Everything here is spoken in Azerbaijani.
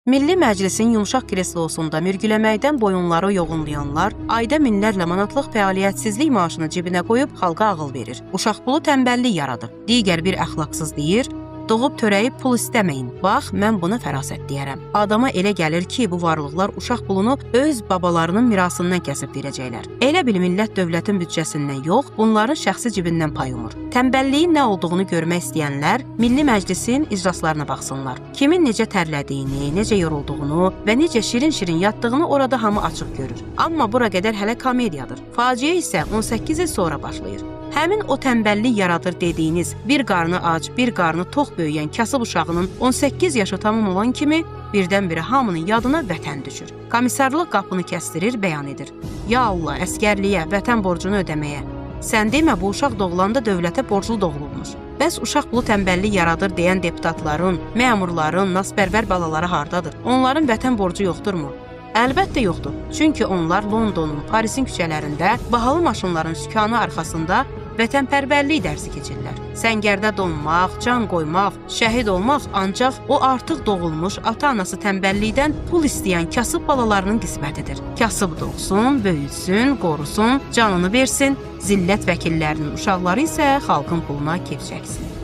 Milli Məclisin yumşaq kreslosunda mürgüləməkdən boyunları yoğunlayanlar ayda minlərlə manatlıq fəaliyyətsizlik maaşını cibinə qoyub xalqa ağıl verir. Uşaq pulu tənbəllik yaradır. Digər bir əxlaqsız deyir: "Doğub törəyib pul istəməyin." Bax, mən buna fərasət deyərəm. Adama elə gəlir ki, bu varlıqlar uşaq pulunu öz babalarının mirasından kəsib verəcəklər. Elə bil millət dövlətin büdcəsindən yox, bunların şəxsi cibindən pay umur. Tənbəlliyin nə olduğunu görmək istəyənlər Milli Məclisin iclaslarına baxsınlar. Kimin necə tərlədiyini, necə yorulduğunu və necə şirin-şirin yatdığını orada hamı açıq görür. Amma bura qədər hələ komediyadır. Faciə isə 18 il sonra başlayır. Həmin o tənbəllik yaradır dediyiniz bir qarnı ac, bir qarnı tox böyüyən kasıb uşağının 18 yaşı tamam olan kimi birdən-birə hamının yadına vətən düşür. Komissarlıq qapını kəsdirir, bəyan edir. Ya Allah, əsgərliyə, vətən borcunu ödəməyə. Sən demə bu uşaq doğulanda dövlətə borclu doğulubmuş. Bəs uşaq pulu tənbəllik yaradır deyən deputatların, məmurların, naspərvər balaları hardadır? Onların vətən borcu yoxdurmu? Əlbəttə yoxdur. Çünki onlar Londonun, Parisin küçələrində bahalı maşınların sükanı arxasında vətənpərvərlik dərsi keçirlər. Səngərdə donmaq, can qoymaq, şəhid olmaq ancaq o artıq doğulmuş ata-anası tənbəllikdən pul istəyən kasıb balalarının qismətidir. Kasıb doğsun, böyütsün, qorusun, canını versin, zillət vəkillərinin uşaqları isə xalqın puluna kef çəksin.